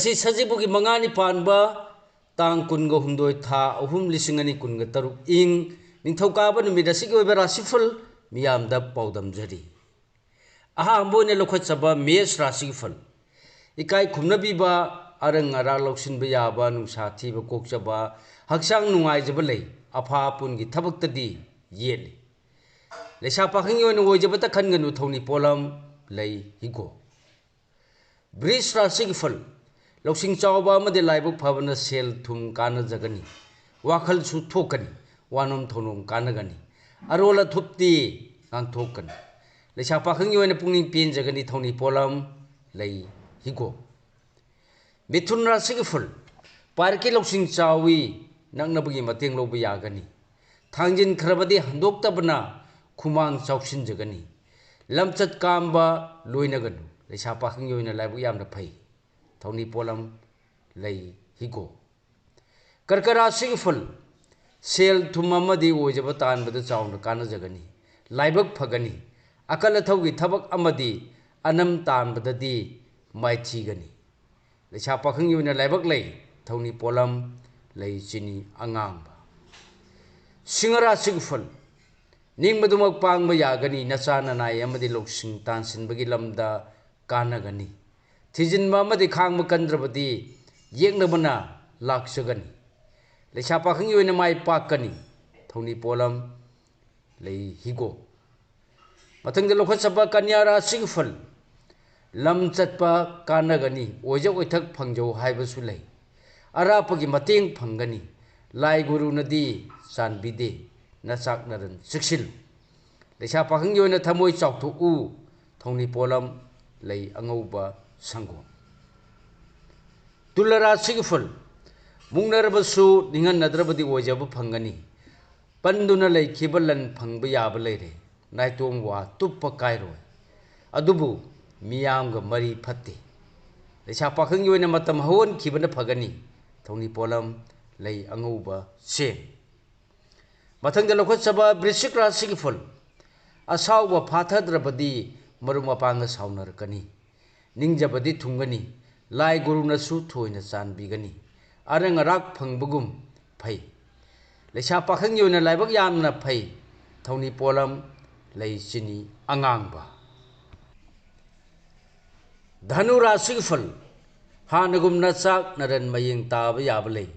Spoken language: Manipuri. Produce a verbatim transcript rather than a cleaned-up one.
ꯉꯁꯤ ꯁꯖꯤꯕꯨꯒꯤ ꯃꯉꯥꯅꯤ ꯄꯥꯟꯕ, ꯇꯥꯡ ꯀꯨꯟꯒ ꯍꯨꯝꯗꯣꯏ, ꯊꯥ ꯑꯍꯨꯝ, ꯂꯤꯁꯤꯡ ꯑꯅꯤ ꯀꯨꯟꯒ ꯇꯔꯨꯛ ꯏꯪ ꯅꯤꯡꯊꯧꯀꯥꯕ ꯅꯨꯃꯤꯠ ꯑꯁꯤꯒꯤ ꯑꯣꯏꯕ ꯔꯥꯁꯤꯐꯜ ꯃꯤꯌꯥꯝꯗ ꯄꯥꯎꯗꯝꯖꯔꯤ꯫ ꯑꯍꯥꯟꯕ ꯑꯣꯏꯅ ꯂꯧꯈꯠꯆꯕ ꯃꯦꯁ ꯔꯥꯁꯤꯒꯤ ꯐꯜ꯫ ꯏꯀꯥꯏ ꯈꯨꯝꯅꯕꯤꯕ, ꯑꯔꯪ ꯑꯔꯥꯛ ꯂꯧꯁꯤꯟꯕ ꯌꯥꯕ, ꯅꯨꯡꯁꯥ ꯊꯤꯕ ꯀꯣꯛꯆꯕ, ꯍꯛꯆꯥꯡ ꯅꯨꯡꯉꯥꯏꯖꯕ ꯂꯩ꯫ ꯑꯐꯥ ꯑꯄꯨꯟꯒꯤ ꯊꯕꯛꯇꯗꯤ ꯌꯦꯠꯂꯤ꯫ ꯂꯩꯁꯥ ꯄꯥꯈꯪꯒꯤ ꯑꯣꯏꯅ ꯑꯣꯏꯖꯕꯇ ꯈꯟꯒꯅꯨ, ꯊꯧꯅꯤ ꯄꯣꯠꯂꯝ ꯂꯩ ꯍꯤꯒꯣꯛ꯫ ꯕ꯭ꯔꯤꯖ ꯔꯥꯁꯤꯒꯤ ꯐꯜ꯫ ꯂꯧꯁꯤꯡ ꯆꯥꯎꯕ ꯑꯃꯗꯤ ꯂꯥꯏꯕꯛ ꯐꯕꯅ ꯁꯦꯜ ꯊꯨꯝ ꯀꯥꯟꯅꯖꯒꯅꯤ꯫ ꯋꯥꯈꯜꯁꯨ ꯊꯣꯛꯀꯅꯤ꯫ ꯋꯥꯅꯣꯝ ꯊꯧꯅꯣꯝ ꯀꯥꯟꯅꯒꯅꯤ꯫ ꯑꯔꯣꯜ ꯑꯊꯨꯞꯇꯤ ꯉꯥꯡꯊꯣꯛꯀꯅꯤ꯫ ꯂꯩꯁꯥ ꯄꯥꯈꯪꯒꯤ ꯑꯣꯏꯅ ꯄꯨꯛꯅꯤꯡ ꯄꯦꯟꯖꯒꯅꯤ꯫ ꯊꯧꯅꯤ ꯄꯣꯠꯂꯝ ꯂꯩ ꯍꯤꯒꯣꯛ꯫ ꯃꯤꯊꯨꯟ ꯔꯥꯁꯤꯒꯤ ꯐꯜ꯫ ꯄꯥꯔꯤꯈꯩ ꯂꯧꯁꯤꯡ ꯆꯥꯎꯏ꯫ ꯅꯛꯅꯕꯒꯤ ꯃꯇꯦꯡ ꯂꯧꯕ ꯌꯥꯒꯅꯤ꯫ ꯊꯥꯡꯖꯤꯟꯈ꯭ꯔꯕꯗꯤ ꯍꯟꯗꯣꯛꯇꯕꯅ ꯈꯨꯃꯥꯡ ꯆꯥꯎꯁꯤꯟꯖꯒꯅꯤ꯫ ꯂꯝꯆꯠ ꯀꯥꯝꯕ ꯂꯣꯏꯅꯒꯅꯨ꯫ ꯂꯩꯁꯥ ꯄꯥꯈꯪꯒꯤ ꯑꯣꯏꯅ ꯂꯥꯏꯕꯛ ꯌꯥꯝꯅ ꯐꯩ꯫ ꯊꯧꯅꯤ ꯄꯣꯠꯂꯝ ꯂꯩ ꯍꯤꯒꯣꯛ꯫ ꯀꯔꯀ ꯔꯥꯁꯤꯒꯤ ꯐꯜ꯫ ꯁꯦꯜ ꯊꯨꯝ ꯑꯃꯗꯤ ꯑꯣꯏꯖꯕ ꯇꯥꯟꯕꯗ ꯆꯥꯎꯅ ꯀꯥꯟꯅꯖꯒꯅꯤ꯫ ꯂꯥꯏꯕꯛ ꯐꯒꯅꯤ꯫ ꯑꯀꯜ ꯑꯊꯧꯒꯤ ꯊꯕꯛ ꯑꯃꯗꯤ ꯑꯅꯝ ꯇꯥꯟꯕꯗꯗꯤ ꯃꯥꯏꯊꯤꯒꯅꯤ꯫ ꯂꯩꯁꯥ ꯄꯥꯈꯪꯒꯤ ꯑꯣꯏꯅ ꯂꯥꯏꯕꯛ ꯂꯩ꯫ ꯊꯧꯅꯤ ꯄꯣꯠꯂꯝ ꯂꯩ ꯆꯤꯅꯤ ꯑꯉꯥꯡꯕ꯫ ꯁꯤꯡꯍ ꯔꯥꯁꯤꯒꯤ ꯐꯜ꯫ ꯅꯤꯡꯕꯗꯨꯃꯛ ꯄꯥꯡꯕ ꯌꯥꯒꯅꯤ꯫ ꯅꯆꯥ ꯅꯅꯥꯏ ꯑꯃꯗꯤ ꯂꯧꯁꯤꯡ ꯇꯥꯟꯁꯤꯟꯕꯒꯤ ꯂꯝꯗ ꯀꯥꯟꯅꯒꯅꯤ꯫ ꯊꯤꯖꯤꯟꯕ ꯑꯃꯗꯤ ꯈꯥꯡꯕ ꯀꯟꯗ꯭ꯔꯕꯗꯤ ꯌꯦꯛꯅꯕꯅ ꯂꯥꯛꯆꯒꯅꯤ꯫ ꯂꯩꯁꯥ ꯄꯥꯈꯪꯒꯤ ꯑꯣꯏꯅ ꯃꯥꯏ ꯄꯥꯛꯀꯅꯤ꯫ ꯊꯧꯅꯤ ꯄꯣꯠꯂꯝ ꯂꯩ ꯍꯤꯒꯣꯛ꯫ ꯃꯊꯪꯗ ꯂꯧꯈꯠꯆꯕ ꯀꯟꯌꯥ ꯔꯥꯁꯤꯒꯤ ꯐꯜ꯫ ꯂꯝ ꯆꯠꯄ ꯀꯥꯟꯅꯒꯅꯤ꯫ ꯑꯣꯏꯖ ꯑꯣꯏꯊꯛ ꯐꯪꯖꯧ ꯍꯥꯏꯕꯁꯨ ꯂꯩ꯫ ꯑꯔꯥꯞꯄꯒꯤ ꯃꯇꯦꯡ ꯐꯪꯒꯅꯤ꯫ ꯂꯥꯏ ꯒꯨꯔꯨꯅꯗꯤ ꯆꯥꯟꯕꯤꯗꯦ꯫ ꯅꯆꯥꯛ ꯅꯔꯟ ꯆꯦꯛꯁꯤꯜꯂꯨ꯫ ꯂꯩꯁꯥ ꯄꯥꯈꯪꯒꯤ ꯑꯣꯏꯅ ꯊꯃꯣꯏ ꯆꯥꯎꯊꯣꯛꯎ꯫ ꯊꯧꯅꯤ ꯄꯣꯠꯂꯝ ꯂꯩ ꯑꯉꯧꯕ ꯁꯪꯒꯣꯝ꯫ ꯇꯨꯂ ꯔꯥꯁꯤꯒꯤ ꯐꯜ꯫ ꯃꯨꯛꯅꯔꯕꯁꯨ ꯅꯤꯡꯍꯟꯅꯗ꯭ꯔꯕꯗꯤ ꯑꯣꯏꯖꯕ ꯐꯪꯒꯅꯤ꯫ ꯄꯟꯗꯨꯅ ꯂꯩꯈꯤꯕ ꯂꯟ ꯐꯪꯕ ꯌꯥꯕ ꯂꯩꯔꯦ꯫ ꯅꯥꯏꯇꯣꯝ ꯋꯥ ꯇꯨꯞꯄ ꯀꯥꯏꯔꯣꯏ꯫ ꯑꯗꯨꯕꯨ ꯃꯤꯌꯥꯝꯒ ꯃꯔꯤ ꯐꯠꯇꯦ꯫ ꯂꯩꯁꯥ ꯄꯥꯈꯪꯒꯤ ꯑꯣꯏꯅ ꯃꯇꯝ ꯍꯧꯍꯟꯈꯤꯕꯅ ꯐꯒꯅꯤ꯫ ꯊꯧꯅꯤ ꯄꯣꯠꯂꯝ ꯂꯩ ꯑꯉꯧꯕ ꯆꯦꯡ꯫ ꯃꯊꯪꯗ ꯂꯧꯈꯠꯆꯕ ꯕ꯭ꯔꯤꯁꯤꯛ ꯔꯥꯁꯤꯒꯤ ꯐꯜ꯫ ꯑꯁꯥꯎꯕ ꯐꯥꯊꯗ꯭ꯔꯕꯗꯤ ꯃꯔꯨꯞ ꯃꯄꯥꯡꯒ ꯁꯥꯎꯅꯔꯛꯀꯅꯤ꯫ ꯅꯤꯡꯖꯕꯗꯤ ꯊꯨꯡꯒꯅꯤ꯫ ꯂꯥꯏ ꯒꯨꯔꯨꯅꯁꯨ ꯊꯣꯏꯅ ꯆꯥꯟꯕꯤꯒꯅꯤ꯫ ꯑꯔꯪ ꯑꯔꯥꯛ ꯐꯪꯕꯒꯨꯝ ꯐꯩ꯫ ꯂꯩꯁꯥ ꯄꯥꯈꯪꯒꯤ ꯑꯣꯏꯅ ꯂꯥꯏꯕꯛ ꯌꯥꯝꯅ ꯐꯩ꯫ ꯊꯧꯅꯤ ꯄꯣꯂꯝ ꯂꯩ ꯆꯤꯅꯤ ꯑꯉꯥꯡꯕ꯫ ꯙꯅꯨ ꯔꯥꯁꯤꯒꯤ ꯐꯜ꯫ ꯍꯥꯟꯅꯒꯨꯝꯅ ꯆꯥꯛ ꯅꯔꯟ ꯃꯌꯦꯡ ꯇꯥꯕ ꯌꯥꯕ ꯂꯩ꯫